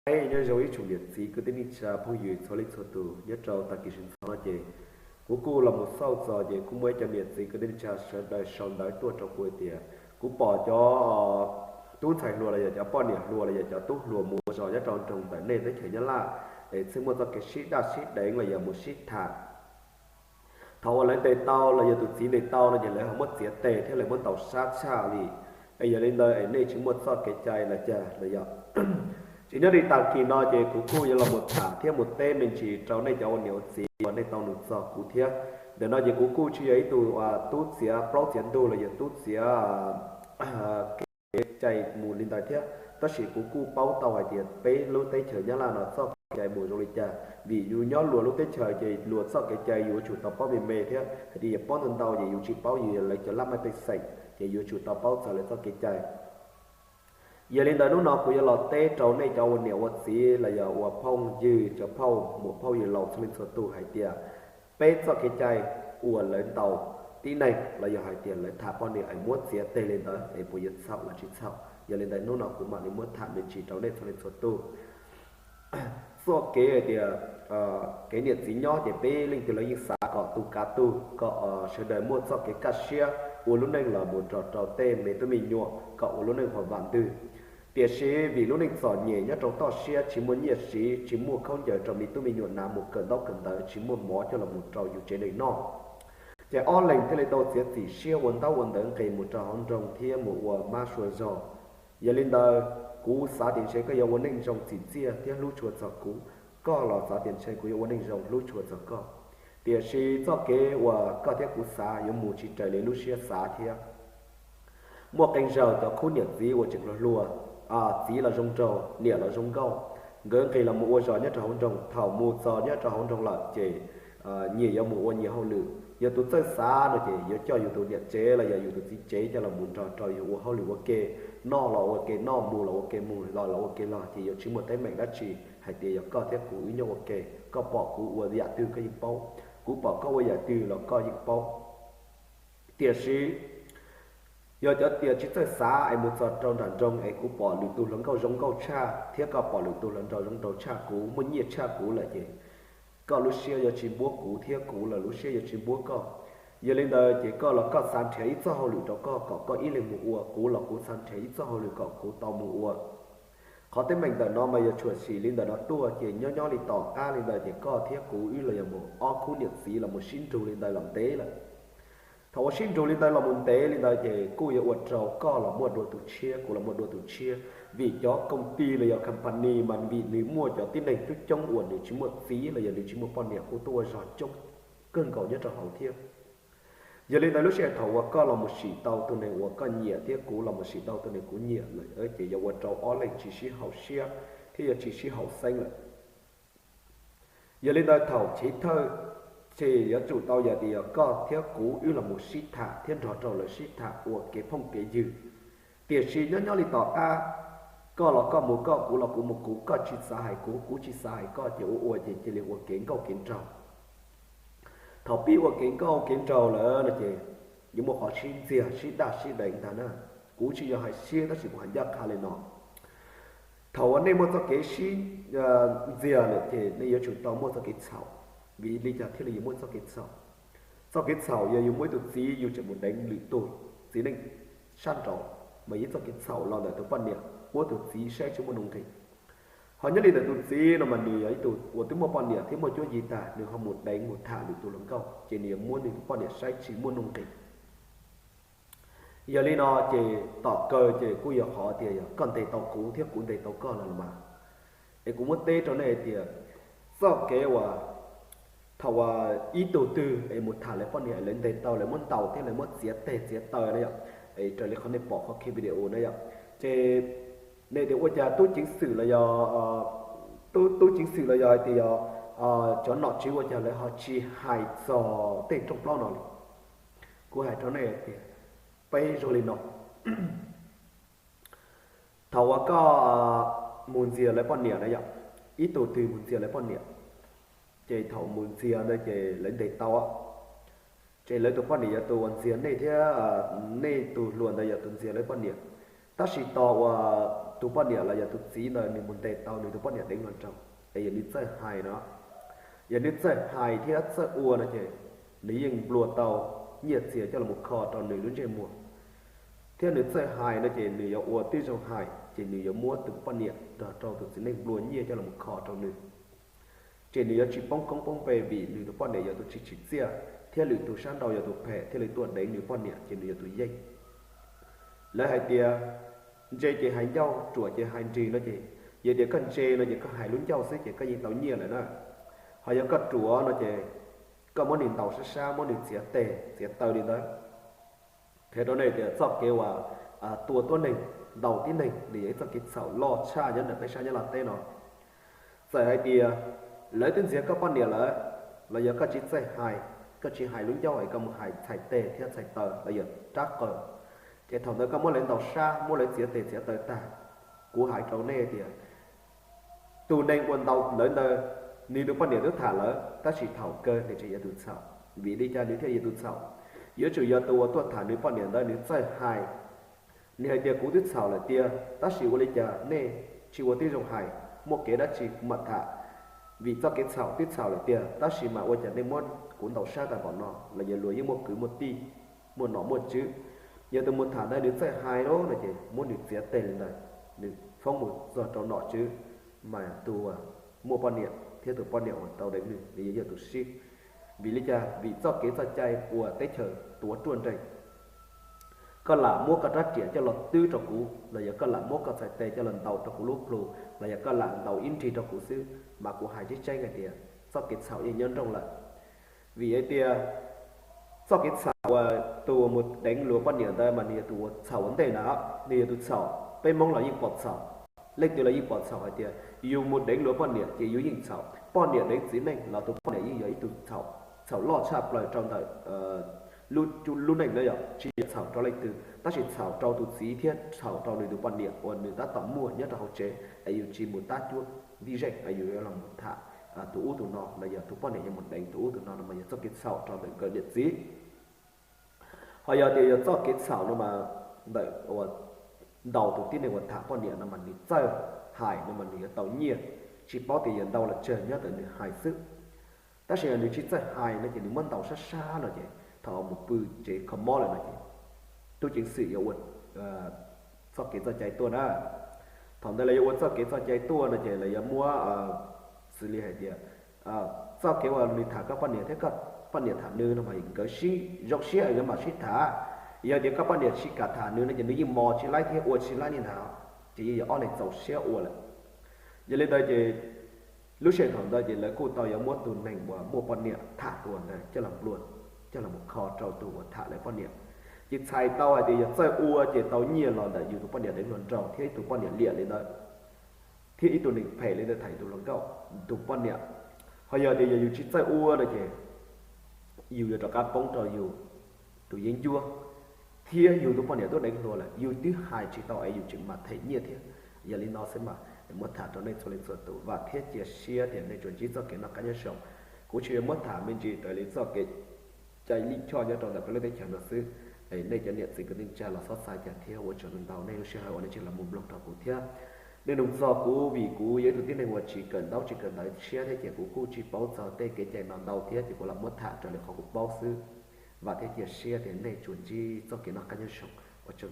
Hais nyob zoo ib tsoom niam txiv kwv tij neej tsa phooj ywg txhua leej txhua tus nyob rau tag kis sawv ntxov no ces kuv kuj los mus xauj txog ces kuj muaj ib cov niam txiv kwv tij neej tsa sawv daws sau ntawv tuaj rau kuv hais tias kuv pom cov tub ntxhais hluas los yog cov poj niam hluas los yog cov tub hluas mus ua zog nyob rau nroog ntawm nej teb chaws Nyab Laj es txhij muaj txoj kev sib daj sib deev los yog mus sib tham. Thaum uas lawv ntes tau los yog tus txiv ntes tau no ces lawv ho muab txiav tes thiab lawv muab ntaus sab tshaj li. Es yog li ntawd es nej tsis muaj txoj kev cai los cas los yog? Ces nyob li tag kis no ces kuv kuj yuav los mus tham thiab mus teb me ntsis rau nej cov ua niam ua txiv uas nej tau nug txog kuv thiab. Ntawm no ces kuv kuj tsis yog ib tug tub txiav plaub txiav ntug los yog tub txiav kev cai mus li ntawd thiab, tab sis kuv kuj paub tau hais tias peb lub teb chaws Nyab Laj no txoj kev cai mus zoo li cas, vim yus nyob luag lub teb chaws ces luag txoj kev cai yus yuav tsum tau paub me me thiab hais tias yus paub ntau ntau ces yus tsis paub yus yog lawv cov laj mej pej xeem ces yuav tsum tau paub txog lawv txoj kev cai. Yog li ntawd hnub no kuv yuav los teb rau nej cov ua niam ua txiv los yog ua phooj ywg cov phauj muam phauj ywg laus txhua leej txhua tus hais tias peb txoj kev cai uas lawv ntaus tib neeg los yog hais tias lawv tham poj niam es muab txiav teg li ntawd es puas yuav txhaum los tsis txhaum. Yog li ntawd hnub no kuv mam li muab tham me ntsis rau nej txhua leej txhua tus. Txoj kev hais tias kev niam txiv nyob ces peb leej twg los yeej xav kom tu kav tug, kom sawv daws muaj txoj kev kaj siab ua lub neej los mus nrog rau tej me tub me nyuam kom ua lub neej huam vam ntwg. Tiam sis vim lub neej txom nyem nyob rau toj siab, tsis muaj nyiaj siv, tsis muaj khaub ncaws rau me tub me nyuam hnav mus kawm ntaub kawm ntawv, tsis muaj mov coj los mus rau yus tsev neeg noj, ces ob leeg thiaj li tau txiav txim siab ua ntaub ua ntawv nqis mus rau hauv nroog thiab mus ua mab sua zog. Yog li ntawd, kuv xav tias ntshe koj yuav ua neej zoo txim txiaj thiab hlub tshua txog kuv, koj los xav tias ntshe kuv yuav ua neej zoo hlub tshua txog koj. Tiam sis txoj kev uas koj thiab kuv xav yuav mus tsis raws li lub siab xav thiab. Muaj qee zaug cov khub niam txiv uas tseem hluas hluas, txiv los zoo nraug niam los zoo nkauj, nkawd nqis los mus ua zog nyob rau hauv nroog. Thaum mus txog nyob rau hauv nroog lawm ces nyias yuav mus ua nyias hauj lwm. Yog tus txawj xav no ces yuav coj yus tus niam tsev los yog yus tus txiv tsev coj los mus nrog rau yus ua hauj lwm ua ke, noj los ua ke noj, mus los ua ke mus, los los ua ke los, ces yuav tsis muaj teeb meem dab tsi hais tias yog koj thiab kuv wb nyob ua ke, koj pom kuv ua yam twg koj yeej paub, kuv pom koj ua yam twg los koj yeej paub. Tiam sis yog cov tias tsis txawj xav es mus txog rau nram nroog es kuv pom lwm tus hluas nkauj zoo nkauj tshaj thiab koj pom lwm tus hluas nraug zoo nraug tshaj kuv, muaj nyiaj tshaj kuv lawm ces koj lub siab yuav tsis npuab kuv thiab kuv los lub siab yuav tsis npuab koj. Yog li ntawd ces koj los koj xav nrhiav ib txoj hauj lwm rau koj kom koj ib leeg mus ua, kuv los kuv xav nrhiav ib txoj hauj lwm kom kuv tau mus ua. Qhov teeb meem ntawm no mas yog tshuam sim li ntawm no tuaj ces nyob nyob li tom qab li ntawd ces koj thiab kuv wb los yog mus ob khub niam txiv los mus sib nrug li ntawd los ntev lawm. Thaum uas sib nrug li ntawd los mus ntev li ntawd ces kuj yuav ua rau koj los muaj dua tus tshiab, kuv los muaj dua tus tshiab, vim cov koom ti los yog company mas vim nws muaj cov tib neeg coob coob uas nws tsis muaj txiv los yog nws tsis muaj poj niam kuj tuaj ua zog coob kawg nkaus nyob rau hauv thiab. Yog li ntawd lub sij hawm thaum uas koj los mus sim tau tus neeg uas koj nyiam thiab kuv los mus sim tau tus neeg kuv nyiam lawm ces yuav ua rau ob leeg tsis sib haum siab thiab yuav tsis sib haum xeeb lawm. Yog li ntawd thaum chiv thawj ces yuav tsum tau yog tias yog koj thiab kuv wb los mus sib tham thiab nrog rau lawv sib tham ua kev phooj kev ywg. Tiam sis nyob nyob li tom qab, koj los koj mus koj, kuv los kuv mus kuv, koj tsis xav hais kuv, kuv tsis xav hais koj ces ua ua ces cia li ua kev nkauj kev nraug. Thaum pib ua kev nkauj kev nraug lawm no ces yuav muaj qhov sib ntxias sib daj sib deev ntag na. Kuv tsis yog hais siab tab sis kuv hais ncaj qha li no. Thaum uas nej muaj txoj kev sib ntxias lawm ces nej yuav tsum tau muaj txoj kev txhaum. Vim li cas thiaj li yuav muaj txoj kev txhaum? Txoj kev txhaum yog yus muaj ib tug txiv yus tseem mus deev lwm tus txiv neej sab nraud, mas yog ib txoj kev txhaum los ntawm tus poj niam muab tus txiv saib tsis muaj nuj nqis. Ho nyob li ntawm tus txiv no mas nws yog ib tug uas twb muaj poj niam thiab muaj cuab yig tag, nws ho mus deev mus tham lwm tus hluas nkauj ces nws yuav muab nws tus poj niam saib tsis muaj nuj nqis. Yog li no ces tom kawg ces kuj yog qhov tias yog koj ntes tau kuv thiab kuv ntes tau koj lawm los mas. Es kuv muab teb rau nej hais tias txoj kev uas thaum uas ib tug twg es mus tham lawv poj niam lawv ntes tau lawv muab ntaus thiab lawv muab txiav teg txiav taw na yom, es raws li qhov nej pom qhov video na yom, ces nej tias ua cas tub ceev xwm los yog tub ceev xwm los yog hais tias yog cov nom tswv ua cas lawv ho tsis hais txog tej rooj plaub no li. Kuv hais rau nej tias peb zoo li no. Thaum uas koj mus ntxias lawv poj niam na yom, ib tug twg mus ntxias lawv poj niam, ces thaum mus ntxias ntawd ces lawv ntes tau, ces lawv tus poj niam yog tus uas ntxias nej thiab nej tus hluas ntawd yog tus ntxias lawv poj niam. Tab sis tos uas tus poj niam los yog tus txiv ntawd nws mus ntes tau nws tus poj niam deev hluas nraug, es yog nws txawj hais no, yog nws txawj hais thiab txawj ua no ces nws yeej nplua tau nyiaj txiag coj los kho rau nws lub ntsej muag. Thiab nws txawj hais no ces nws yuav ua tib zoo hais ces nws yuav muab tus poj niam nrog rau tus txiv neej nplua nyiaj coj los kho rau nws. Ces nws yuav tsis poob koob poob npe vim nws tus poj niam yog tus tsis tsim txiaj, thiab lwm tus sab nraud yog tus phem thiaj li tuaj deev nws poj niam ces nws yog tus yeej. Lawv hais tias ntse ces hais ncauj, ruam ces hais nrig no ces, yog tias koj ntse no ces koj hais lub ncauj xwb ces koj yeej tau nyiaj lawm na. Ho yog koj ruam no ces koj muab nws ntaus sab sab, muab nws txiav tes txiav taw li ntawd. Qhia rau nej tias txoj kev uas tua tuab neeg, ntaus tib neeg nws yog ib txoj kev txhaum loj tshaj nyob ntawm peb sab Nyab Laj teb no. Txawm hais tias lawv twb ntxias koj poj niam lawm, los yog koj tsis txawj hais, koj tsis hais lub ncauj es koj mus hais txhais tes thiab txhais taw los yog rab qawm, ces thaum ntawd koj muab lawv ntaus sab, muab lawv txiav tes txiav taw tag, kuv hais rau nej tias tus neeg uas ntaus lawv ntawd, nws tus poj niam twb tham lawm tab sis thaum kawg nws tseem yog tus txhaum. Vim li cas nws thiaj yog tus txhaum? Yuav tsum yog tus uas tuaj tham nws poj niam ntawd nws txawj hais. Nws hais tias kuv twb txhaum lawm tiag tab sis ua li cas nej tsis ua tib zoo hais, muaj kev dab tsi kuv mam tham. Vim txoj kev txhaum twb txhaum lawm tiag tab sis mas ua cas nej muab kuv ntaus sab tag npaum no, los yog luag yeej muaj kwv muaj tij, muaj nom muaj tswv. Yog tus mus tham ntawd nws txawj hais lawm no ces muab nws txiav tes li ntawd, nws foob mus txog rau nom tswv, mas tus uas muaj poj niam thiab tus poj niam uas tau deev nws, nws yuav yog tus sib. Vim li cas? Vim txoj kev txoj cai uas teb chaws tuav ruaj nreeg. Koj lam muab koj rab riam coj los twb rau kuv, los yog koj lam muab koj txhais tes coj los ntaus rau kuv lub plhu, los yog koj lam ntaus ib nrig rau kuv xwb, mas kuv hais tseeb tseeb hais tias txoj kev txhaum yeej nyob nrooj lawm. Vim hais tias txoj kev txhaum uas tus uas mus deev luag poj niam ntawd mas nws yog tus uas txhaum ua ntej na, nws yog tus txhaum. Peb Hmoob los yeej pom txhaum, leej twg los yeej pom txhaum hais tias yus mus deev luag poj niam ces yus yeej txhaum. Poj niam deev txiv neej los tus poj niam yeej yog ib tug txhaum, txhaum loj tshaj plaws rau ntawm lub neej na yom, tsis yog txhaum rau leej twg tab sis txhaum rau tus txiv thiab txhaum rau nws tus poj niam uas nws tab tom muaj nyob rau hauv tsev es yus tsis mus tab cuab ntij zeej, yus yuav los mus tham tus ub tus no los yog tus poj niam yuav mus deev tus ub tus no no mas yog txoj kev txhaum rau ntawm nkawd niam txiv. Ho yog tias yog txoj kev txhaum no mas ntawm uas ntaus tus tib neeg uas tham poj niam no mas nws txawj hais no mas nws yuav tau nyiaj, tsis paub tias yog ntau los tsawg nyob ntawm nws hais xwb. Tab sis yog nws tsis txawj hais no ces nws muab ntaus sab sab no ces thaum mus pw tsev kho mob lawm no ces tub ceev xwm yuav ua txoj kev txoj cai tuaj na. Thaum ntawd lawv yuav ua txoj kev txoj cai tuaj no ces lawv yuav muab xws li hais tias txoj kev uas nws tham koj poj niam thiab koj poj niam tham nws no mas nkawd sib zoo siab nkawd mam sib tham. Yog tias koj poj niam tsis kam tham nws no ces nws yeej mos tsis laib thiab ua tsis laib li ntag, ces yeej yog ob leeg txaus siab ua lawm. Yog li ntawd ces lub sij hawm thaum ntawd ces lawv kuj tau yuav muab tus neeg uas muaj poj niam tham tus ntawd coj los nplua, coj los mus kho rau tus uas tham lawv poj niam. Ces txhais tau hais tias yog txawj ua ces tau nyiaj los ntawm yus tus poj niam deev hluas nraug thiab ib tug poj niam liam li ntawd, thiab ib tug neeg phem li ntawd tham yus tus hluas nkauj, tus poj niam. Ho yog tias yog yus tsis txawj ua no ces yus yuav rov qab poob rau yus tus yeeb ncuab, thiab yus tus poj niam twb deev hluas lawm yus twb hais tsis tau es yus tseem mam them nyiaj thiab. Yog li no xwb mas muab tham rau nej txhua leej txhua tus, vam thiab cia siab tias nej tsuas ntsib txoj kev noj qab nyob zoo. Kuv tsuas yuav muab tham me ntsis raws li txoj kev cai lij choj nyob rau ntawm peb lub teb chaws no xwb. Es nej cov niam txiv kwv tij neej tsa los xob xav cas thiab, ua tsaug ntau nej lub sij hawm uas nej tseem los mus mloog rau kuv thiab. Nej nug txog kuv vim kuv yog ib tug tib neeg uas tsis kawm ntaub tsis kawm ntawv siab thiab ces kuv kuj tsis paub txog tej kev cai no ntau thiab ces kuv los muab tham raws li qhov kuv paub xwb. Vam thiab cia siab tias nej tsuas ntsib txoj kev noj qab nyob zoo. Ua tsaug.